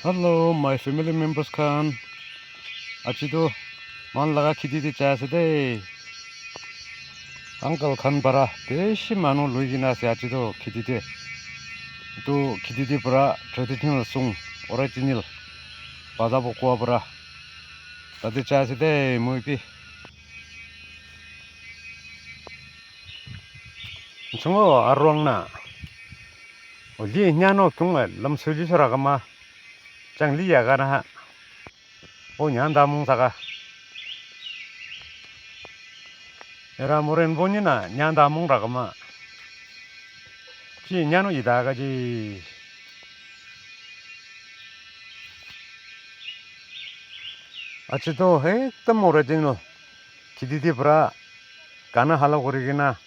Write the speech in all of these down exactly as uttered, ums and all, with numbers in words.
Hello, my family members khan. Aji tu moikhan laga kheti te jai ase de. Uncle khan para bishi manu loi kena ase aji tu kheti te. Etu kheti te para traditional song, original baja bukua para tate jai ase de moi bi. Chungo arong na. Oli nyano chungo lam suli sora kama. Changli ya gana ha. O nyan da mung saka. Era moren boni na nyan da mung ra kama. Chi nyano ida ga ji. Achi to ekdam original. Kheti te para gana hala kuri kena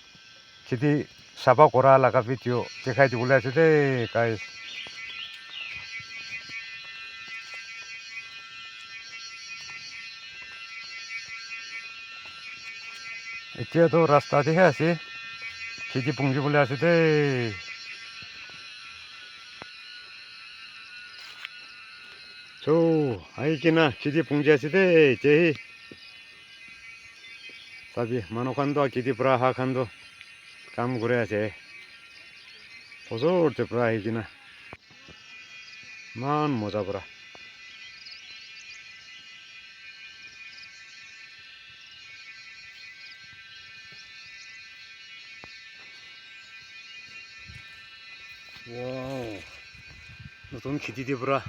kheti sapha kura laga video dikhai dibole ase de, guys. Etia to rasta te he ase. Kheti pungi bole ase de. So, ahi kena kheti pungi ase de, etia he. Sabi, manu khan toh kheti para aha khan toh kam kuri ase. Osor te para ahi kena. Eman moja para. Wow. Notun kheti te para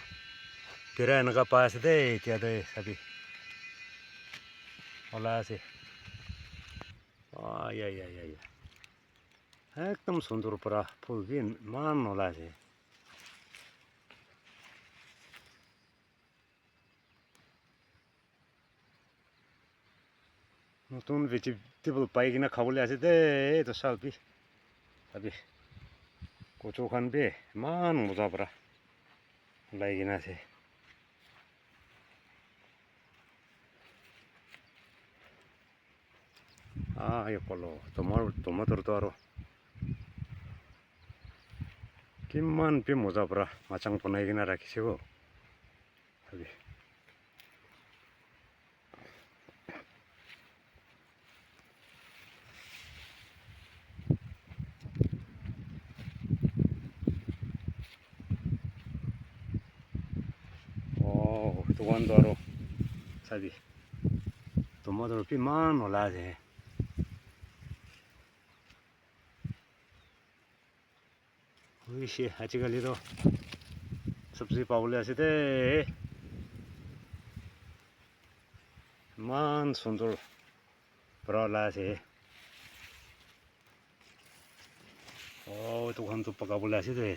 berai eneka pai ase de, etia te sabi. Ola ase. Ay, ay, ay, ay, ay. Ekdom sundur para phul bi eman ola ase. Notun vegetable pai kena khabole ase de, etu sabi. Sabi. Kocho khan bi eman moja para olai kena ase. Ah, ayo kolo, tomar-, tomato to aro kiman bi moja para machang banai kena rakhi se bo. Sabi. Oh, etu khan toh aro sabi. Tomato bi eman ola ase. Hoishe, ajikali toh sabji pabole ase de. Eman sundur para ola ase. Oh, etu khan toh pakabole ase de.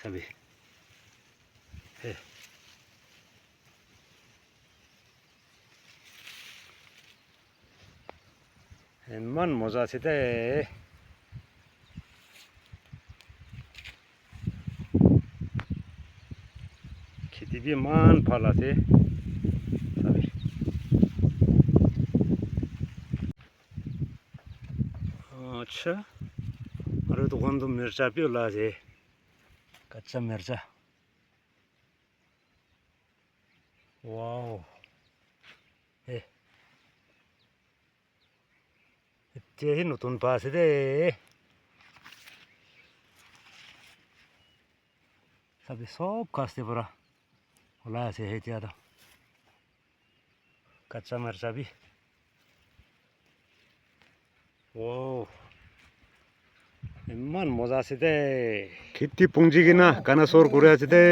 Sabi. Hey. Eman moja ase de. Kheti bi eman bhal ase. Sabi. Acha. Aru etu khan toh mircha bi ola ase. Kacha mircha. Wow. Eh. Etia he notun pa ase de. Sabi sob ghas te para olai ase etia toh. Kacha mircha bi. Wow. Eman moja ase de. Kheti pungi kena gana sor kuri ase de.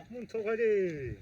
Mun thoka de.